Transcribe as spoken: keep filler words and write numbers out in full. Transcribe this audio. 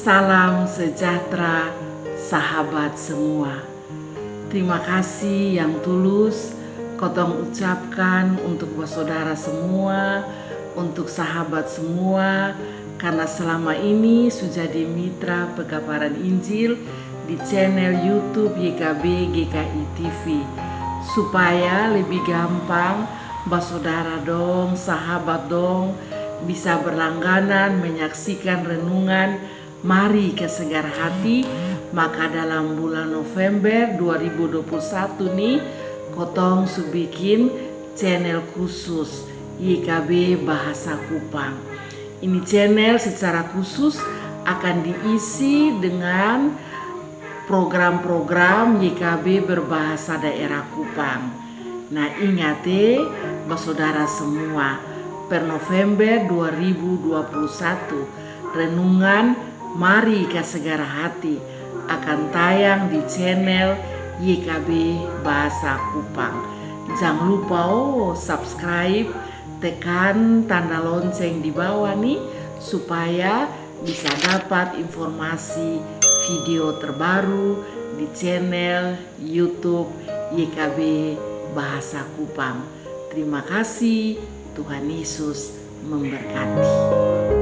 Salam sejahtera, sahabat semua. Terima kasih yang tulus kotong ucapkan untuk basodara semua, untuk sahabat semua, karena selama ini su jadi mitra pekabaran Injil di channel YouTube Y K B G K I T V, supaya lebih gampang basodara dong, sahabat dong, bisa berlangganan menyaksikan renungan Mari Kasagar Hati. Maka dalam bulan November dua ribu dua puluh satu ni, kotong su bikin channel khusus Y K B Bahasa Kupang. Ini channel secara khusus akan diisi dengan program-program Y K B berbahasa daerah Kupang. Nah, ingat e, basodara semua, per November dua ribu dua puluh satu, renungan Mari Kasagar Hati akan tayang di channel Y K B Bahasa Kupang. Jang lupa o subscribe, tekan tanda lonceng di bawah ni, supaya bisa dapat informasi video terbaru di channel YouTube Y K B Bahasa Kupang. Terima kasih, Tuhan Yesus memberkati.